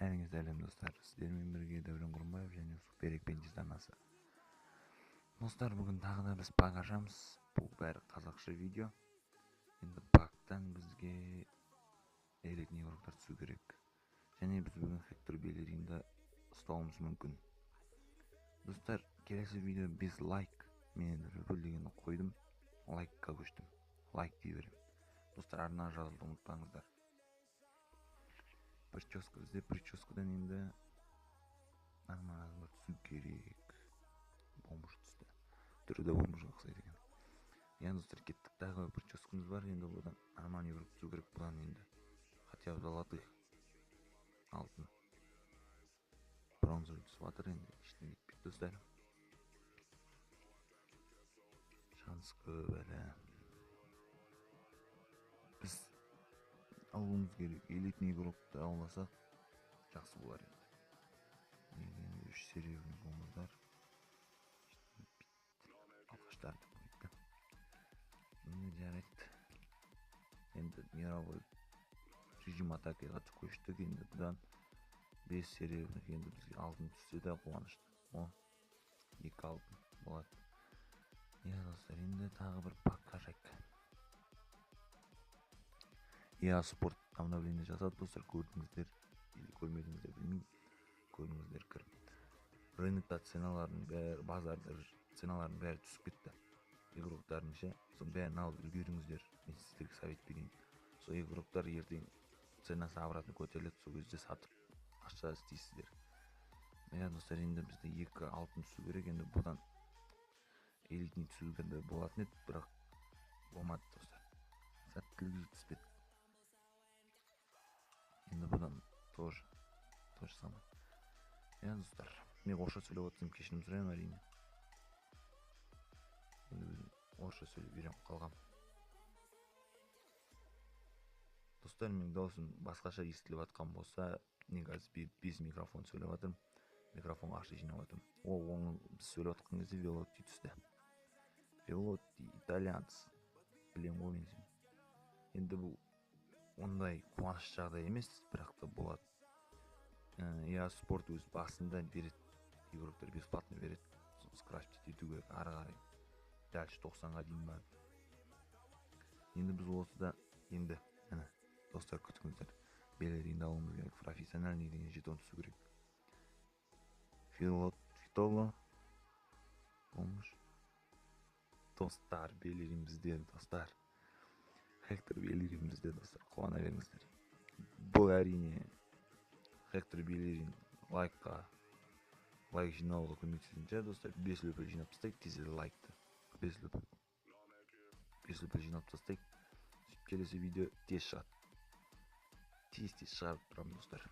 Бәріңе сәлем, достар. Сіздермен бірге Дәурен Құрымбаев және Супер Экпендиз арнасы. Достар, бүгін тағы да біз пак ашамыз. Бұл бәрі қазақша видео. Енді пактан бізге элитный игроктар түсу керек. Және біз бүгін Хектор Беллеринді ұстауымыз мүмкін. Достар, келесі видео 5 лайк. Мен енді рөль дегенді қойдым. Лайкқа көштім. Лайк дей беремін. Достар, арнаға жазылуды ұмытпаңыздар. Прическа бізде, прическадан енді нормально адамдар түсу керек. Бомж түсті. Түрі де бомжға ұқсайды екен. Енді, достар, кеттік, тағы прическамыз бар. Енді бұдан нормальный игрок түсу керек, бұдан енді. Хотя бы золотых. Алтын. Бронзовый түсіп жатыр енді, ештеңе етпейді, достар. Шанс көп әлі. Біз алуымыз керек. Элитный игрокты ауласақ жақсы болар еді. Енді 3 серебряный болмыздар. Алқаштар деп қойды. Енді жарайды. Енді мировой режим атакаға көштік. Енді бұдан 5 серебряный, енді бізге алтын түссе де қуанышты. О, 2 алтын болады. Иә, достар, енді тағы бір пак ашайық. EA Sport обновление жасады, достар, көрдіңіздер или көрмедіңіздер, білмеймін. Көрдіңіздер кіріп. Рынокта ценалардың бәрі, базарда ценалардың бәрі түсіп кетті. Игроктардың ше, соның бәрін алып үлгеріңіздер. Мен сіздерге совет берейін. Сол игроктар ертең ценасы обратно көтеріледі, сол кезде сатып ақша істейсіздер. Иә, достар, енді бізде 2 алтын түсу керек. Енді бұдан элитный түсуге де болатын еді, бірақ болмады, достар. Сәттілік жетіспеді. Енді бұдан тоже то же самое. Иә, достар, мен орысша сөйлеп отырсам, кешірім сұраймын, әрине. Енді өзім орысша сөйлеп үйреніп қалғам. Достар, менің дауысым басқаша естіліп жатқан болса, мен қазір 5 микрофон сөйлеп жатырмын. Микрофонға ақша жинап жатырмын. О, оны біз сөйлеп жатқан кезде Велотти түсті. Велотти, итальянц. Білемін ғой мен сені. Енді бұл ондай қуанышты жағдай емес, бірақ та болады. EA Sport өз басында береді, игроктар бесплатно береді. Соны скрафтить ету керек ары қарай. Дальше 90-ға дейін бар. Енді біз осыда, енді, міне, достар, күтіңіздер. Беллеринді алуымыз керек, профессиональный деген жетон түсу керек. Фитоло, бомж. Достар, Беллерин бізде, достар. Хектор Беллерин бізде, достар, қуана беріңіздер. Бұл әрине Хектор Беллерин лайк жинауға көмектесетін шығар, достар. 5 лөпіл жинап тастайық, тез лайкты. 5 лөпіл. 5 лөпіл жинап тастайық. Сөйтіп келесі видео тез шығады. Тез-тез шығарып тұрамын, достар.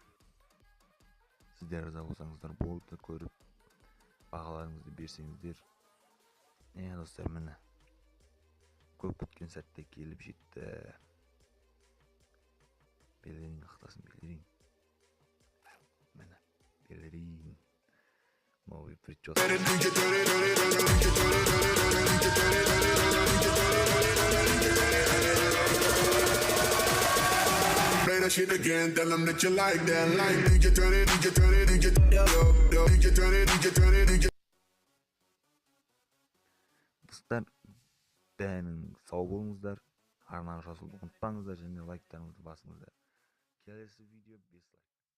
Сіздер риза болсаңыздар болды, көріп бағаларыңызды берсеңіздер. Е, достар, міне. Көп күткен сәтте келіп жетті. Беллерин ақтасын, Беллерин. Міне, Беллерин. Новый прическа. Play that shit again, tell them that you like that. Like DJ turn it, DJ turn it, DJ DJ turn it, DJ turn it, DJ. Достар, бәрің сау болыңыздар. Арнаға жазылуды ұмытпаңыздар және лайктарыңызды басыңыздар. Келесі видео 5 лайк.